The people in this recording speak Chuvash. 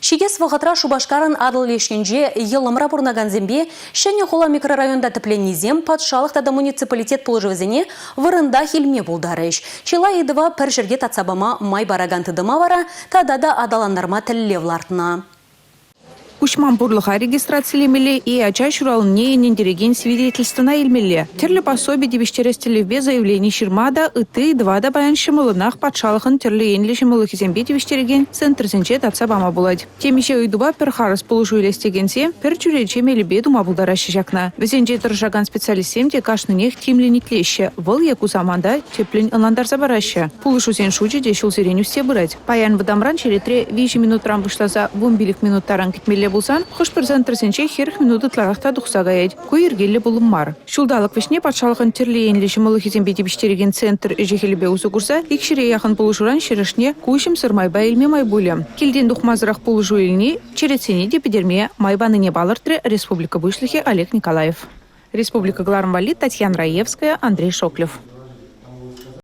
Ҫитес вӑхӑтра Шупашкарӑн Атӑл леш енче Йӑлӑмра пурӑнакансемпе Ҫӗнӗ хула микрорайонта тӗпленнисем патшалӑх тата муниципалитет пулӑшӑвӗсене вырӑнтах илме пултарӗҫ. Чылай ыйтӑва пӗр ҫӗрте татса пама май паракан тытӑма вара тата та аталантарма тӗллев лартнӑ. Куҫман пурлӑха регистрацилемелле е ача ҫуралнине ӗнентерекен свидетельствӑна илмелле. Тӗрлӗ пособи тивӗҫтерес тӗллевпе заявлени ҫырма та, ытти ыйтӑва та паян ҫӑмӑллӑнах патшалӑхӑн тӗрлӗ енлӗ ҫӑмӑллӑхӗсемпе тивӗҫтерекен центрсенче татса пама пулать. Темиҫе ыйтупа пӗр харӑс пулӑшу илес текенсем пӗр чӳрече мелӗпе тума пултараҫҫӗ ҫакна. Вӗсенче тӑрӑшакан специалистсем те кашнинех тимлӗн итлеҫҫӗ, вӑл е ку саманта тӗплӗн ӑнлантарса параҫҫӗ. Пулӑшусен шучӗ те ҫулсерен ӳссе пырать. Паян вӑтамран черетре 3 минутран пуҫласа 15 минут таран кӗтмелле пулсан, хӑш-пӗр центрсенче 40 минут ытларах та тухса каять. Ку йӗркеллӗ пулӑм мар. Ҫулталӑк вӗҫне патшалӑхӑн тӗрлӗ енлӗ ҫӑмӑллӑхӗсемпе тивӗҫтерекен центр ӗҫӗ-хӗлӗпе усӑ курса икҫӗре яхӑн пулӑшуран ҫӗрӗшне куҫӑмсӑр майпа илме май пулӗ. Килтен тухмасӑрах пулӑшу илни черетсене те пӗтерме май панине палӑртрӗ республика Пуҫлӑхӗ Олег Николаев. Республика кӑларӑм валли Татьяна Раевская, Андрей Шоклев.